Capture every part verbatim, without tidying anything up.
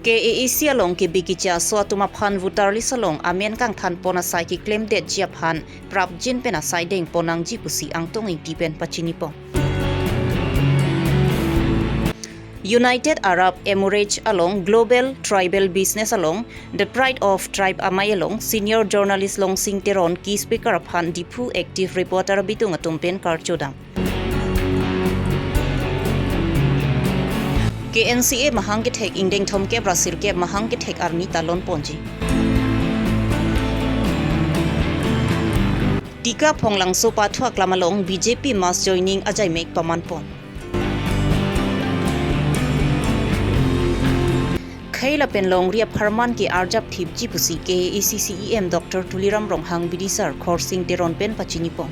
K A A C along kebi keche aso atum aphan voter list along amen kangthanpon asai keklemdetji aphan prapjin pen asai dengpon nangji pusi Angtong Ingti pen pachinipon. United Arab Emirates along Global Tribal Business along The Pride of Tribe Amei along senior journalist Longsing Teron ke speaker aphan Diphu active reporter abitung atum pen karchodam. K N C A mahang kethek ingdeng thomkep ra sirkep mahang kethek arni ta lonponji. Tika Phonglangso pathu aklam along B J P mass joining ajaimek pamanpon. Khei lapen longri apharman ke arjap thipji pusi K A A C C E M Doctor Tuliram Ronghang bidisar Khorsing Teron pen pachinipon.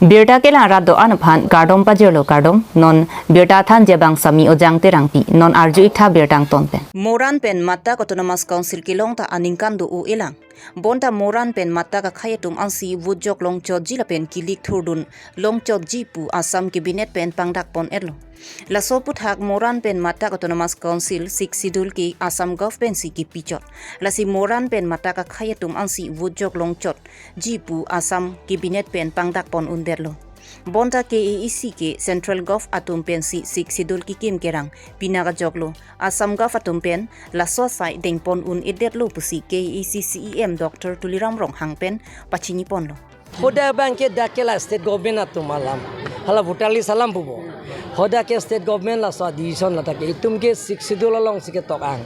Birta kelang rat do-an aphan kardom pajirlo kardom, non birta thanji abang Sami Ojang Terangpi, non arju-ik tha birta angton pen. Moran pen Matak Autonomous Council kelong ta aningkan do-o-e lang. Bonta Moran pen Matak akhei atum ansi vote jok longchotji lapen kilik thurdun longchotji pu Assam Cabinet pen pangdakpon-etlo. Laso aphuthak Moran pen Matak Autonomous Council Sixth Schedule ke Assam Gov pensi kipichot. Lasi Moran pen Matak akhei atum ansi vote jok longchotji pu Assam Cabinet pen pangdakpon-un-detlo. Bonta K A A C ke Central Gov atum pensi Sixth Schedule kekim kerang pinak ajoklo. Assam Gov atum pen laso asai dengpon-un-edetlo pusi K A A C C E M Doctor Tuliram Ronghang pen pachiniponlo. Hadak abang ke dak ke la state government atum alam, hala voter list alam pupo. Hadak ke state government laso decision ladak ke itum ke Sixth Schedule alongsi ketok-ang.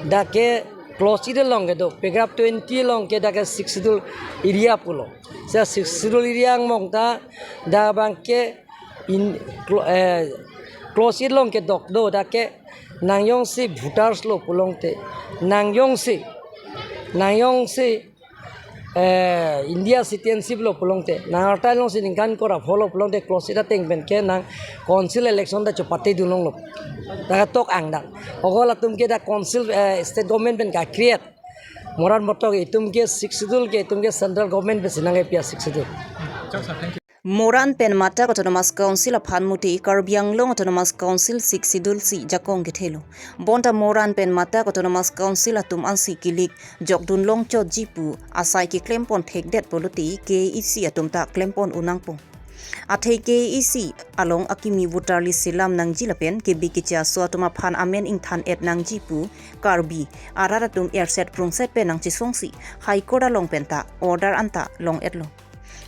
Dak ke clause eight along kedo, paragraph twenty along ke dak ke Sixth Schedule area pulo. Seta Sixth Schedule area angbong ta dak abang ke in clo-, eh, clause eight along kedok do, dak ke nang jongsi voters lo pulote, nang jongsi, nang jongsi eh, India citizenship lo pulote, nang arta jongsi ningkan kora pholo pulote, clause eight ateng pen ke nang council election ta chepatedun longlo. Dak ketok-ang dak. Okol atum ke dak council, eh, state government pen ka-create. Moran motok itum ke Sixth Schedule ke itum ke central government pensi nangkepi a-Sixth Schedule. Moran pen Matak Autonomous Council aphan mute Karbi Anglong Autonomous Council Sixth Schedule si jakong kethelo. Bonta Moran pen Matak Autonomous Council atum ansi kilik jokdun longchotji pu asai keklempon thekdet pulote K A A C atum ta klempon-un nangpo. Athe K A A C along akimi voter list selam nangji lapen kebi keche aso atum aphan amen ingthan-et nangji pu Karbi arat atum erset prungset pen nangchesongsi High Court along pen ta order anta long-etlo.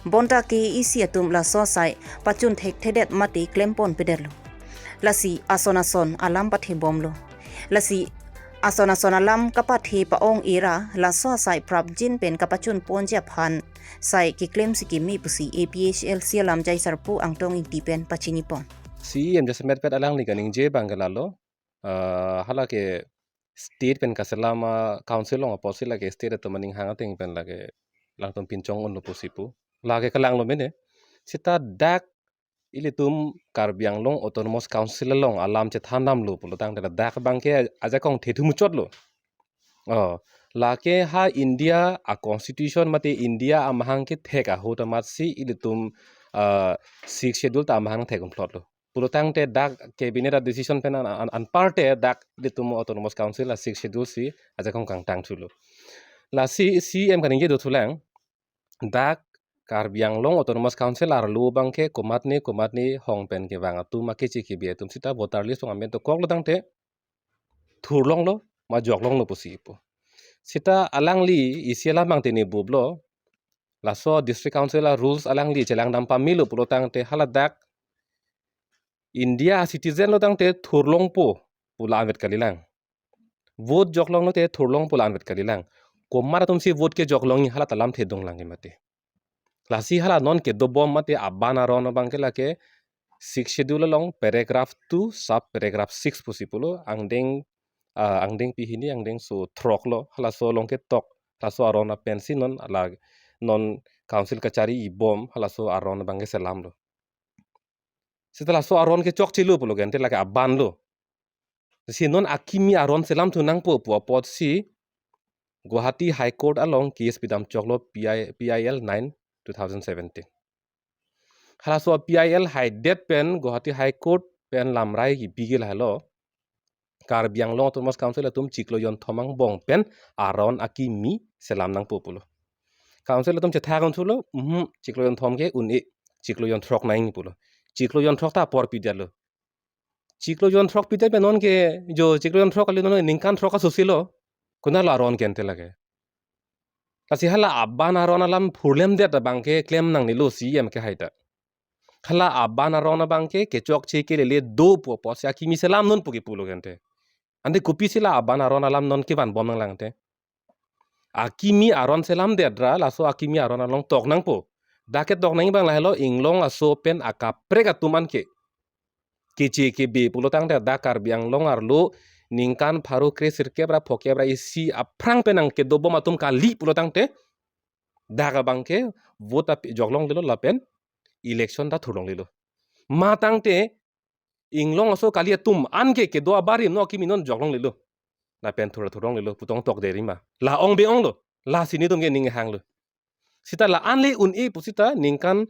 Bonta K A A C atum laso asai pachun thekthedet mate klemponpedetlo. Lasi ason ason alam pathebomlo. Lasi ason ason alam kapathe pa-ong-e ra laso asai prapjin pen kapachunponji aphan sai keklemsi keme pusi A P H L C alamjai sarpo Angtong Ingti pen pachinipon. C E M jasemet pet alangli kaningje abang ke lalo, ah, hala ke state pen kaselam a-council along apotsi lake state atum aning hang ateng pen lake alangtum pinchong-unlo pusi pu. Lake kalanglo mene. Seta dak ilitum Karbi Anglong Autonomous Council along alam chethandamlo pulotangte dak abang ke ajakong thethu muchotlo. Oh, lake ha India a-constitution mate India amahang kethek ahut amatsi ilitum, ah, Sixth Schedule ta amahang thek-un phlotlo. Pulotangte dak cabinet a-decision pen an, an, anparte dak ilitum Autonomous Council a-Sixth Schedule si ajakong kangtangthulo. Lasi C E M kaningje dothulang, dak Karbi Anglong Autonomous Council arlo abang ke komatne komatne hong pen kevang atum akeche kebi atum seta voter list along amen dokoklo tangte thurlonglo, ma joklonglo pusi pu. Seta alangli isi alam abang tene bublo, laso District Council a-rules alangli chelangdam pamelo pulotangte hala dak India citizen lo tangte thurlongpo pu la-anvet kalilang. Vote joklonglo te thurlongpo la-anvet kalilang. Komat atumsi vote kejoklongji hala ta lamthe dunglang ke mate. Lasi hala non kedobom mate aban aron abang ke lake Sixth Schedule along paragraph two sub paragraph six pusi pulo angdeng, ah, angdengpi hini angdengso throklo halaso along ketok halaso aron apensi non ala non council kachari ibom halaso aron abang ke selamlo. Seta laso aron ke chokchelo pulo gente lake abanlo. Si non akimi aron selamthu nangpo pu apotsi Guwahati High Court along case pidamchoklo P I, P I L nine two thousand seventeen. Halaso P I L haidet pen Guwahati High Court pen lamrai kipi ke lahelo. Karbi Anglong Autonomous Council atum chiklo jonthom angbong pen aron akimi selam nangpo pulo. Council atum chethak unthulo, mhm, chiklo jonthom ke un-e, chiklo jonthrok nangji pulo. Chiklo jonthrok ta apor pidetlo. Chiklo jonthrok pidet pen non ke, jo chiklo jonthrok kali non ningkan throk asosilo. Konatlo aron ke ante lake. Lasi hala aban aron alam phurlemdet abang ke klem nangnelo C E M ke haita. Hala aban aron abang ke kechokche kelele dopo apotsi akimi selam non pu ke pulo ke ante. Ante kopisi la aban aron alam non kevanbom nanglang ante. Akimi aron selamdedra, laso akimi aron along tok nangpo. Dak ketok nangji abang lahelo Inglong aso pen akaprek atum anke. Keche kebe pulo tangte dak Karbi Anglong arlo ningkan pharo kre sirkep ra phokep ra isi aphrang pen nangkedobom atum kali pulo tangte dak abang ke vote api joklonglelo lapen election ta thurlonglelo. Ma tangte Inglong aso kali atum anke kedo abarim no akimi non joklonglelo. Lapen thur thurlonglelo pu tong tokderi ma. La ong be onglo. Lasi netum ke ning hanglo. Seta la-an le un-e pusita ningkan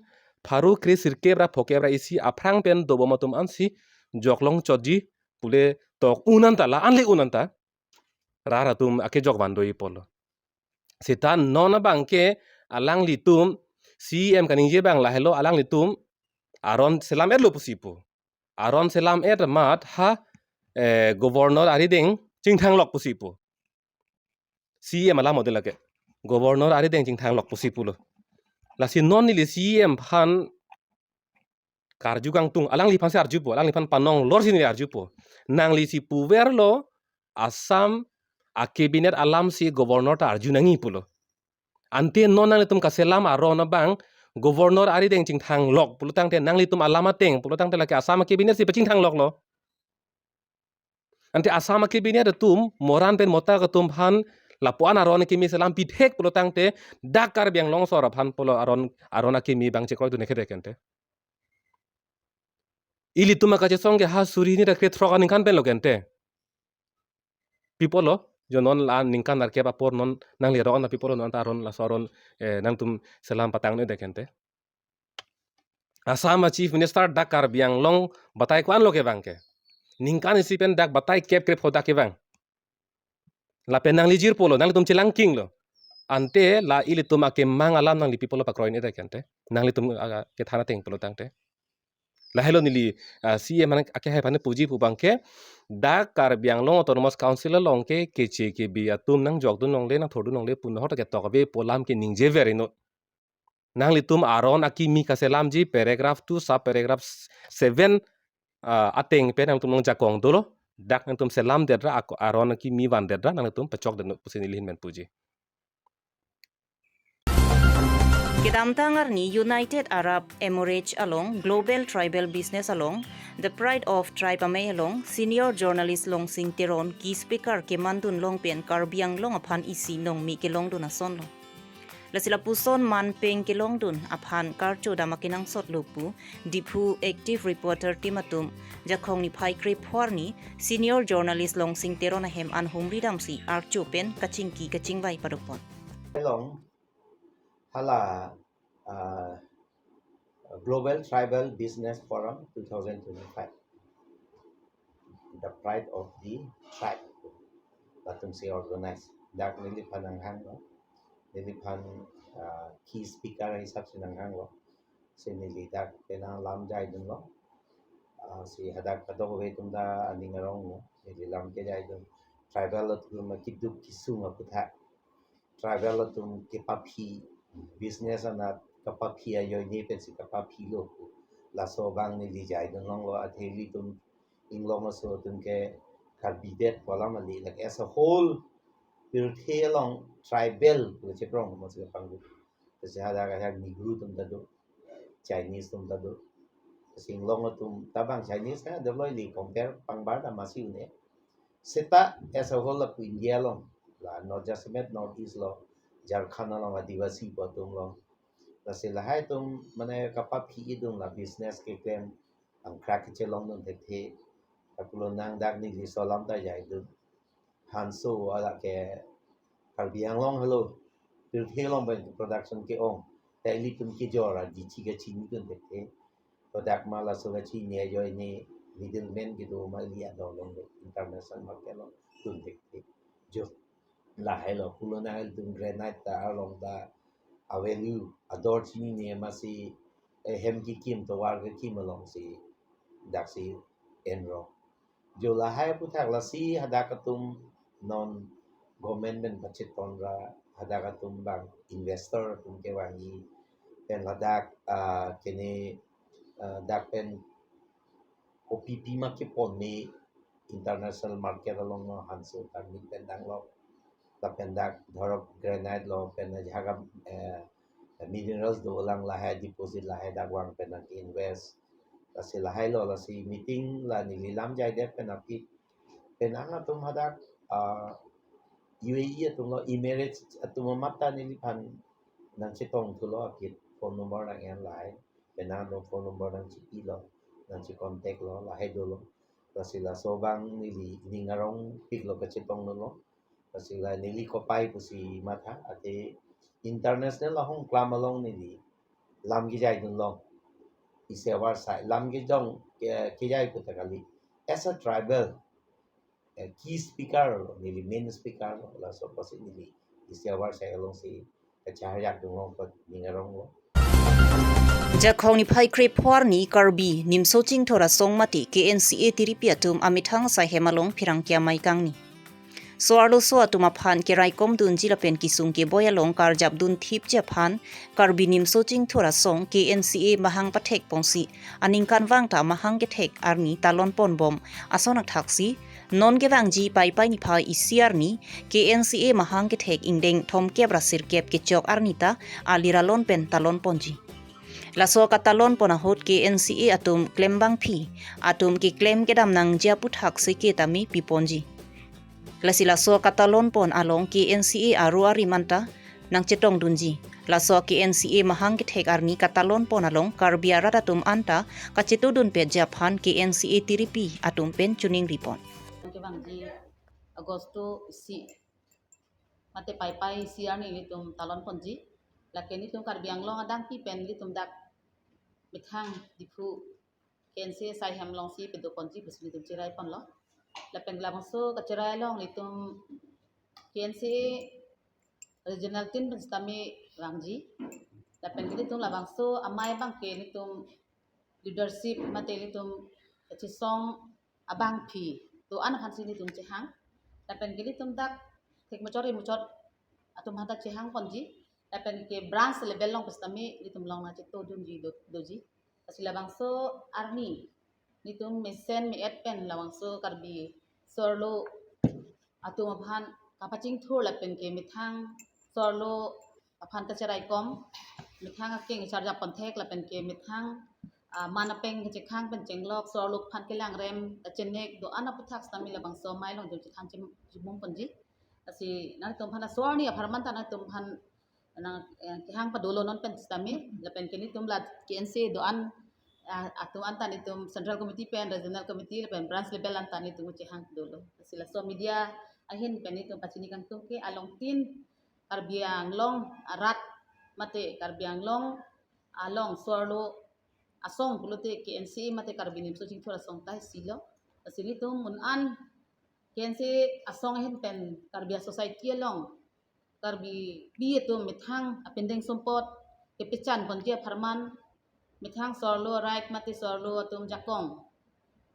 pharo kre sirkep ra phokep ra isi aphrang pen dobom atum ansi joklong chotji pule tok un anta la-an le un anta. Rat atum akejok van do-i pulo. Seta non abang ke alanglitum C E M kaningje abang lahelo alanglitum aron selam-etlo pusi pu. Aron selam-et amat ha, eh, Governor arideng chingthanglok pusi pu. C E M alam ode lake. Governor arideng chingthanglok pusi pulo. Lasi non neli C E M aphan karju kangtung, alangliphansi arjupo, alangliphan panong lorsi neli arjupo. Nanglisi puverlo Assam a-cabinet alamsi Governor ta arju nangji pulo. Ante non nanglitum kaselam aron abang Governor arideng chingthanglok pulo tangte nanglitum alam ateng pulo tangte lake Assam a-cabinet si pachingthangloklo. Ante Assam a-cabinet atum moran pen motak atum aphan lapuan aron akimi selam pithek pulo tangte dak Karbi Anglong asor aphan pulo aron aron akimi abang chekroi dun kedek ante. Ilitum akachesong ke ha suri hini ra krethrok aningkan penlo ke ante. Pi pulo, jo non la ningkan arkep apor non nangli rok an pi pulo non ta aron laso aron, eh, nangtum selam patang ne dek ante. Assam a-Chief Minister dak Karbi Anglong batai ko-anlo ke abang ke. Ningkan isi pen dak batai kep krepho dak ke abang. Lapen nangli jirpolo, nanglitum chelangkinglo. Ante la ilitum akemang alam nangli pi pulo pakroi ne dek ante. Nanglitum, ah, kethan ateng pulo tangte. Lahelo neli, ah, C E M aphan akehai aphan puji pu abang ke dak Karbi Anglong Autonomous Council along ke keche kebe atum nangjokdun longle nangthurdun longle pu nohok ta ketok ave pu alam ke ningje ver inut. Nanglitum aron akimi kaselamji paragraph two sub paragraph seven, ah, ateng pen nangtum nangjakong dolo. Dak nangtum selamdedra ako aron akimi vandedra nangtum pachokdun pusi neli ahin pen puji. Kedamtang arni United Arab Emirates along Global Tribal Business along The Pride of Tribe amei along Senior Journalist Longsing Teron key speaker kemandun long pen Karbi Anglong aphan isi nongmi kelongdun asonlo. Lasi lapuson manpeng kelongdun aphan karcho dam akenangsotlo pu Diphu Active Reporter Team atum Jakhong niphai krepho arni Senior Journalist Longsing Teron ahem an humri damsi archo pen kachingki kachingvai padopon. Along hala, uh, Global Tribal Business Forum two thousand twenty-five, The Pride of the Tribe, latumsi organize. Dak neliphan nanghanglo, neliphan, uh, key speaker hisapsi nanghanglo. Si neli dak penang lam jaidunlo. Ah, si hadak kadokave atum ta aning aronglo, neli lam kejaidun. Tribal atum keduk kesung aputhak, tribal atum kepaphi, business anat kapaphi ajoine pensi kapaphilo. Laso abang neli jaidun longlo, athe ilitum Inglong aso atum ke Karbi det pu alam kali, like, as a whole, pirthe along tribal pu cheprong mo si panggu. Lasi hadak ajak Negro atum ta do, Chinese atum ta do. Lasi Inglong atum ta abang Chinese kan, damlo ili compare pangbar ta masi un-e. Seta as a whole lapu India along, la not just met North East lo, Jharkhand along Adivasi pu atum lo. Lasi lahai atum mane kapaphi idun la business keklem, angkrak kechelongdun thekthe. Lapulo nang dak neli laso alam ta jaidun. Hanso ala ke Karbi Anglong helo, pirthe along pen production ke-ong. Ta ilitum kejor ajichi kachinidun thekthe. Kodak ma laso kachini ajoine middleman kedo ma ili ador along do, international market along dun thekthek. Jo lahai lo, pulo nangtum granite ta along ta a-value ador chinine, masi, eh, hem kekim tovar kekim alongsi daksi enrong. Jo lahai aphuthak lasi hadak atum non government pen pachetong ra hadak atum bang investor atum kevangji pen ladak, ah, kene, ah, dak pen kopipi ma kepon me international market along no hanso tarmit pen danglok. Lapen dak dhorok granite lo pen jagam, eh, minerals do lang, lahai deposit lahai dak vang pen nang invest. Lasi lahai lo, lasi meeting la neli lam jaidet pen aphi penang atum hadak, ah, U A E atum lo, Emirates atum amat ta neliphan nangchetong thulo, akit phone number nang-en lahai. Penang atum phone number nangchipilo, nangche-contact lo, lahai dolo. Lasi laso abang neli ning arongpik lo kachetong dolo. Lasi la neli kopai pusi matha, ate international ahong klam along neli lam kejaidun long. Isi avarsai lam kejong ke, kejai puta kali. As a tribal, eh, key speaker lo, neli main speaker lo, laso apotsi neli isi avarsai alongsi kacharjak dun long pen ning arong lo. Jakhong niphai krepho arni Karbi Nimso Chingthur Asong mate K N C A tiripi atum amethang asai hem along pherangke amei kangni. So-arloso atum aphan keraikom dunji lapen kesung keboi along karjap dun thipji aphan Karbi Nimso Chingthur Asong K N C A mahang pathek ponsi aningkanvang ta mahang kethek arni talon ponbom ason athaksi non kevangji Paipai niphai isi arni K N C A mahang kethek ingdeng thomkep ra sirkep kechok arni ta alir alon pen talon ponji. Laso katalon pon ahut K N C A atum klembangpi atum keklem kedam nangji aphuthak seke tame piponji. Lasi laso katalon pon along K N C A aru arim anta nangchetong dunji. Laso K N C A mahang kethek arni katalon pon along Karbi arat atum anta kachetudun petji aphan K N C A tiripi atum pen choningri pon. Kevangji Agosto isi mate Paipai isi arni ilitum talon ponji. Lake nelitum Karbi Anglong adangpi pen ilitum dak methang Diphu K N C A asai hem alongsi pedo ponji pusi nelitum cherai ponlo. Lapen labangso kacherai along nelitum K N C A regional tin pen sitame vangji. Lapen nelitum labangso amei abang ke nelitum leadership mate nelitum kachesong abangpi do-an aphansi nelitum chehang. Lapen ke nelitum dak thek muchot ri muchot atum aphan ta chehang ponji. Lapen ke branch level along pen sitame nelitum along nangchetudunji do, doji. Lasi labangso arni nelitum mesen me-et pen labangso Karbi so-arlo atum aphan kapachingthur lapen ke methang so-arlo aphan kacheraikom, methang akeng charjap ponthek lapen ke methang, ah, man apeng kachekhang pen chenglok, so-arlo aphan kelangrem kachenek do-an aphuthak sitame labangso amei along jong chethan chim-, chimum ponji. Lasi nangtum aphan so-arni apharman ta nangtum aphan nang, eh, kehang padolo non pen sitame, lapen ke nelitum la K N C A do-an, ah, atum anta nelitum Central Committee pen, Regional Committee lapen Branch level anta nelitum chehang padolo. Lasi laso media ahin pen nelitum pachini kangtung ke along tin Karbi Anglong arat mate Karbi Anglong along so-arlo asong pulote K N C A mate Karbi Nimso Chingthur Asong ta isi lo. Lasi nelitum un-an K N C A asong ahin pen Karbi a-society along Karbipi atum methang apindeng sumpot kepechan ponji apharman, methang so-arlo right mate so-arlo atum ajakong,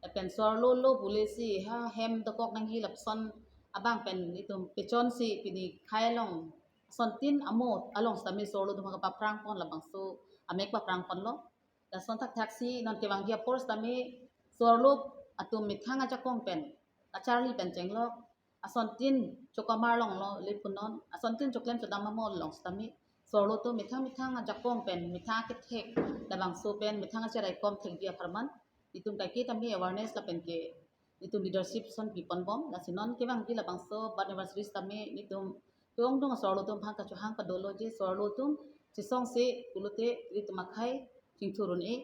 lapen so-arlo lo pule si ha hem dokok nangji lapuson abang pen nelitum pechonsi pini khei along asontin amo along sitame so-arlo atum kapaphrang pon labangso amek paphrang ponlo. Lason thakthaksi non kevangji apor sitame so-arlo atum methang ajakong pen kacharli pen chenglok, asontin chokamar along lo le punon, asontin choklem chodam amo along sitame so-arlo atum methang methang ajakong pen methang akethek labangso pen methang acheraikom thekji apharman nelitum kaike tame awareness lapen ke nelitum leadership ason piponbom. Lasi non kevangji labangso birth anniversary sitame nelitum ke-ongdung so-arlo atum aphan kachohang padolo je so-arlo atum chesongse pulote nelitum akhei chingthur un-e.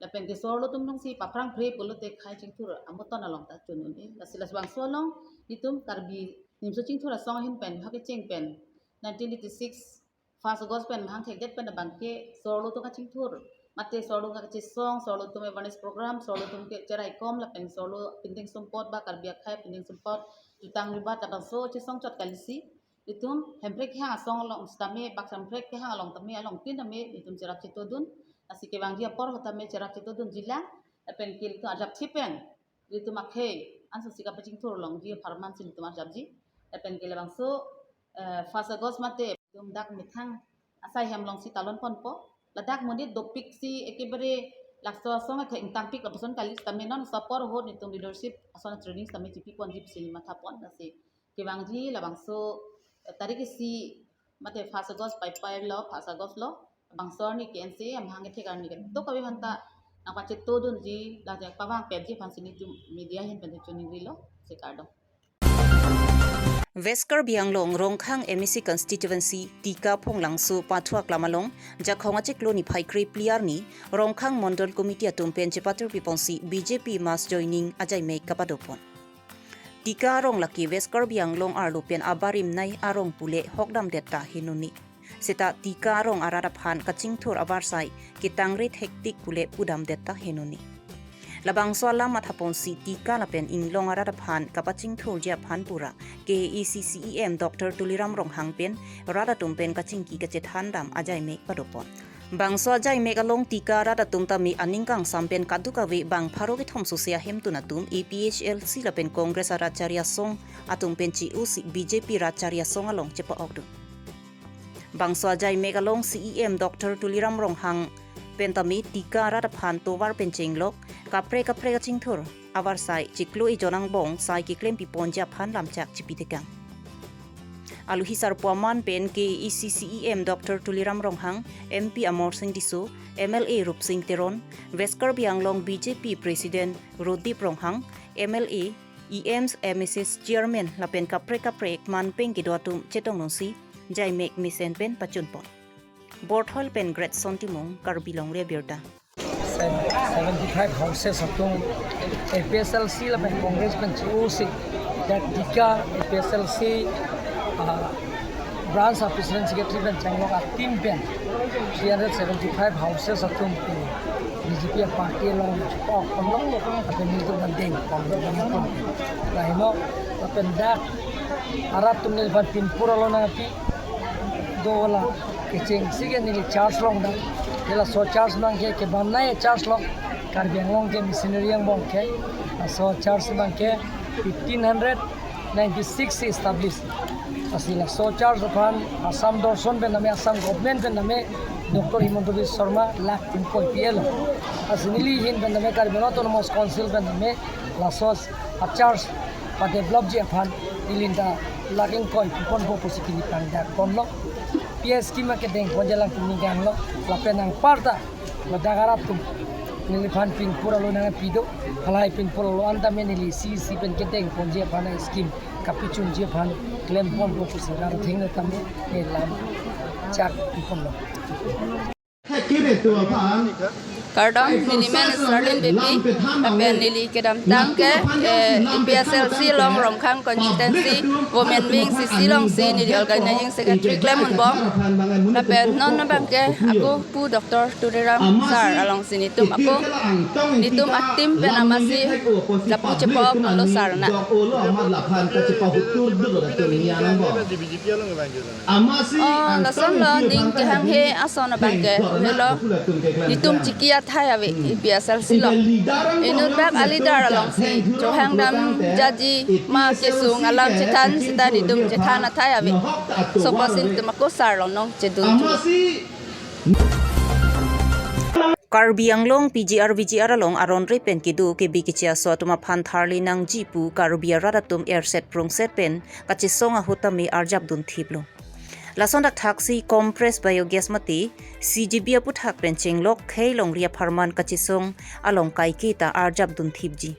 Lapen ke so-arlo atum alongsi paphrang phre pulote khei chingthur amoton along ta chun un-e. Lasi labangso along nelitum Karbi Nimso Chingthur Asong ahin pen, ha kecheng pen, nineteen eighty-six first August pen mahang thekdet pen abang ke so-arlo atum kachingthur mate so arlo kachesong, so arlo atum awareness program, so arlo atum ke cheraikom lapen so arlo pindeng sumpot ba Karbi akhei pindeng sumpot jutang ribat labangso chesong chot kalisi itum Hemprek kehang asong along sitame bak Hemprek kehang along tame along tin tame itum cherap chetodun, lasi kevangji apor ahut tame cherap chetodunji lang, lapen ke itum ajapchi pen itum akhei anso si kapachingthur longji apharman si itum ajapji, lapen ke labangso eh, first August mate itum dak methang asai hem along si talon ponpo. Ladak monit dopik si ekebare laso asong atheng ingtangpik lapuson kali sitame non so apor ahut itum leadership ason training sitame chipi ponji pusi neli matha pon, lasi kevangji labangso, eh, tarik isi mate first August pai pai lo, first August lo, bangso arni ke N C A amahang kethek arni kedo kave aphanta nangpachetodunji, lajak pavang petji aphan si nelitum media ahin pen choningri lo, si kardom. West Karbi Anglong Rongkhang M A C constituency Tika Phonglangso pathu aklam along Jakhong achiklo niphai krephli arni Rongkhang Mondol Committee atum pen chepatir piponsi B J P mass joining ajaimek kapadopon. Tika arong lake West Karbi Anglong arlo pen abarim nei arong pule hokdamdet ta henoni. Seta Tika arong arat aphan kachingthur avarsai ketangrit hektik pule pudamdet ta henoni. Labangso alam mathaponsi Tika lapen inglong arat aphan kapachingthurji aphan pura K A A C C E M Doctor Tuliram Ronghang pen rat atum pen kachingki kachethan dam ajaimek padopon. Bangso ajaimek along Tika arat atum tame aning kangsam pen kadokave bang pharo kethom sose ahemtun atum A P H L C lapen Congress arat chari asong atum pen chi-usi B J P rat chari asong along chepa-okdun. Bangso ajaimek along C E M Doctor Tuliram Ronghang pen tame Tika arat aphan tovar pen chenglok kaprek kaprek kachingthur avarsai chiklo ejon angbong sai keklem piponji aphan lamchak chipitekang. Aluhi sarpo aman pen K A A C C E M Doctor Tuliram Ronghang, M P Amarsing Tisso, M L A Rupsing Teron, West Karbi Anglong B J P President Rodip Ronghang, M L A, E Ms, M S S Chairman lapen kaprek kaprek man peng kedo atum chetongdunsi jaimek mesen pen pachunpon. Borthol pen Great Son Timung, Karbi Longri Abirta. Seventy-five houses atum A P H L C lapen Congress pen chi-usi, that Tika A P H L C, uh, branch a president secretary pen chenglok a team pen three hundred seventy-five houses atum pen B J P party along pok ponlok, lapen nelitum banding ponlok, banding pon. Lahelo lapen dak arat atum neliphan pinpur alo nangpi do la kechengsi ke neli church along dam. Ke laso church abang ke, ke banai church along Karbi Anglong ke missionary angbong ke, laso church abang ke fifteen hundred ninety-six si establish. Lasi laso church aphan Assam Dorson pen name, Assam government pen name Doctor Himanta Biswa Sarma lakh ingkoi pi-elo. Lasi neli ahin pen name Karbi Anglong Autonomous Council pen name laso a church padevelopji aphan neli ta lakh ingkoi piponpo pusi kelipang dak ponlo. P S scheme kedengponji alang pini ganglo. Lapen anparta ladak arat atum neliphan pinpur alo nangpi do. Halahei pinpur alo an tame neli C C pen kedengponji aphan a scheme kapachunji aphan klemponpo pusi rat atheng tame neli lamchak piponlo. Kardom, neli men Sterling Beypi, lapen neli kedamtang ke, eh, A P H L C along Rongkhang constituency women wing C C alongsi neli organizing secretary klem unbom. Lapen non abang ke ako pu Doctor Tuliram sir alongsi netum ako, netum a team pen amatsi lapu chepa-ok lo sir na. Oh, lason lo ning kehanghe ason abang ke, helo. Netum chiki athai ave, A P H L C along. Inut bak a leader alongsi chohang dam jaji ma kesung alam chethan seta netum chethan athai ave. Laso apotsi netum ako sir along nong chedun. Karbi Anglong P G R V G R along aron re pen kedo kebi keche aso atum aphan tharli nangji pu Karbi arat atum erset prungset pen kachesong ahut tame arjap dun thiplo. Lason dak thaksi compressed biogas mate C G B aputhak pen chenglok khei longri apharman kachesong along kaike ta arjap dun thipji.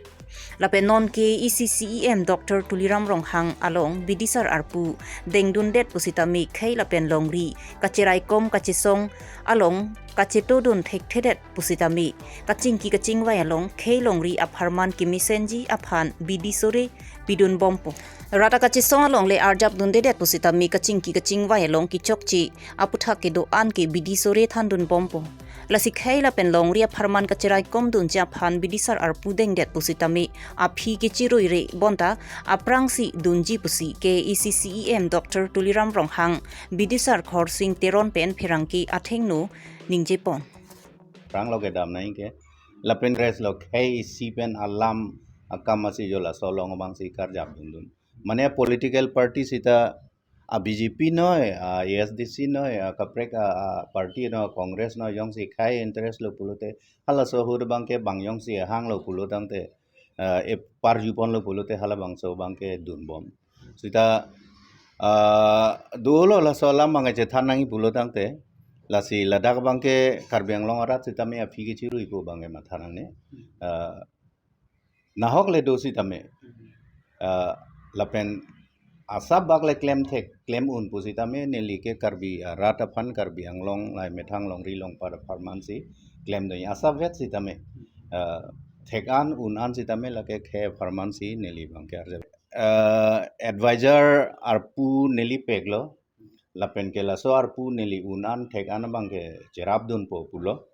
Lapen non ke A A C C E M Doctor Tuliram Ronghang along bidisar arpu dengdundet pusitame khei lapen longri kacheraikom kachesong along kachetodun thekthedet pusitame kachingki kachingvai along khei longri apharman kemesenji aphan bidi sore pidunbompo. Rat akachesong alongle arjap dundedet pusitame kachingki kachingvai along kechokche aputhak kedo-an ke bidi sore thandunbompo. Lasi khei lapen longri apharman kacheraikom dunji aphan bidisar arpu dengdet pusitame aphi kechirui re bonta aphrangsi dunji pusi K A A C C E M Doctor Tuliram Ronghang, bidisar Khorsing Teron pen pherangke athengno ningjepon. Phrang lo kedam nai ke. Lapen rest lo khei isi pen alam akam asi jo laso along abangsi karjap dundun. Mane political party sita a B J P noi, a A S D C noi, a kaprek a, a party noi, Congress noi, jongsi khei interest lo pulote, halaso ahut abangke bang jongsi hang lo pulotangte, a, e parjupon lo pulote halabangso abangke dunbom. Sita, a, dolo laso alam abangke chethan nangji pulotangte, lasi ladak abangke Karbi Anglong arat sitame aphi kechirui pu abangke matha nangne. A, nahok le do sitame, ah, lapen asap bak le klem thek, klem un pusitame neli ke Karbi arat aphan, Karbi Anglong lahei methang longri longpat apharmansi klem doi asap vet sitame, ah, thek an un an sitame lake khei apharmansi neli abangke arje. Ah, advisor arpu neli peklo, lapen ke laso arpu neli un an thek an abangke cherap dunpo pulo.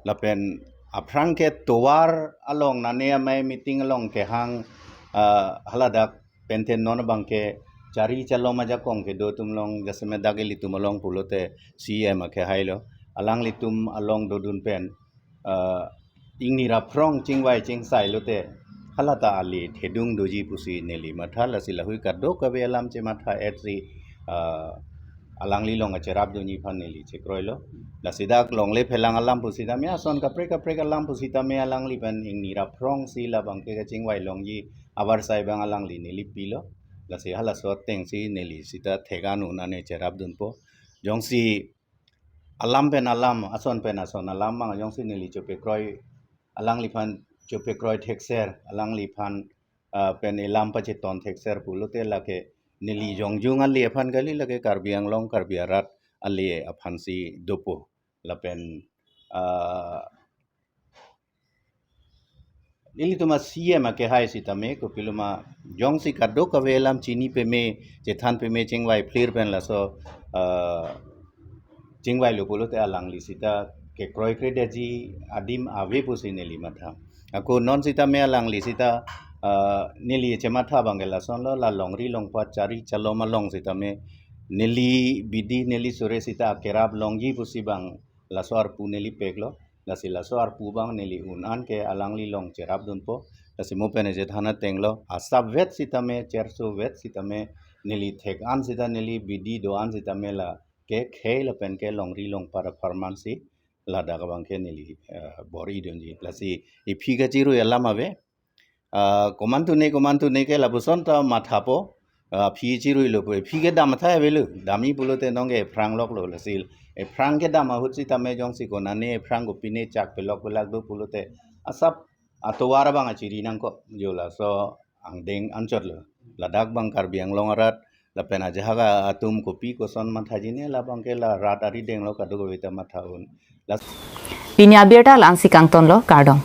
Lapen aphrang ke tovar along nane amei meeting along kehang, ah, haladak pente non abangke chari chalom ajakong kedo atum along jasemet dak ilitum along pulote C M akehai lo. Alanglitum along dodun pen, ah, ingni ra phrong chingvai chingsai lote halata ali thedung doji pusi neli matha, lasi lahui kadokave alam chematha etsi, ah, alangli along acherap dunji aphan neli chekroilo. Lasi dak longle phelang alam pusitame ason kaprek kaprek alam pusitame alangli pen ingni ra phrongsi labangke kachingvai longji avarsai abang alangli neli pilo. Lasi halaso atengsi neli sita thek an un an cherap dunpo. Jongsi alam pen alam, ason pen ason alam abang jongsi neli chopekroi, alangliphan chopekroi thekser, alangliphan, ah, pen elam pacheton thekser pulote lake neli jongjung ale aphan kali, lake Karbi Anglong, Karbi arat ale aphansi dopo. Lapen, ah, ilitum a C M akehai sitame kopiloma jongsi kadokave alam chini peme, chethan peme chingvai phlir pen laso, ah, chingvai lo pulote alangli sita kekroi kredetji adim ave pusi neli matha. Ako non sitame alangli sita, ah, neli chematha abangke lasonlo, la longri longpat chari chalom along sitame neli bidi neli sore sita akerap longji pusi abang laso arpu neli peklo. Lasi laso arpu abang neli un an ke alangli along cherap dunpo. Lasi mo pen chethan atenglo. Asap vet sitame, cherso vet sitame, neli thek an sita neli bidi do an sitame lake khei lapen ke longri longpat apharmansi ladak abangke neli, eh, bor-i dunji. Lasi iphi kachirui alam ave. Ah, komantu ne, komantu ne ke lapuson ta mathapo. Ah, aphi chirui lo pu. Aphi kedam athai avelo. Damji pulote nonke ephrang loklo lasi. Ephrang kedam ahut sitame jongsi konane ephrang kopine chak pelok pelak do pulote asap atovar abang achiri nangkok. Jo laso angdeng anchotlo. Ladak abang Karbi Anglong arat lapen ajahak atum kopi koson mathaji ne labangke la rat arideng lo kadokave ta matha un. Las- Pini abirta la-ansi kangtonlo, kardom.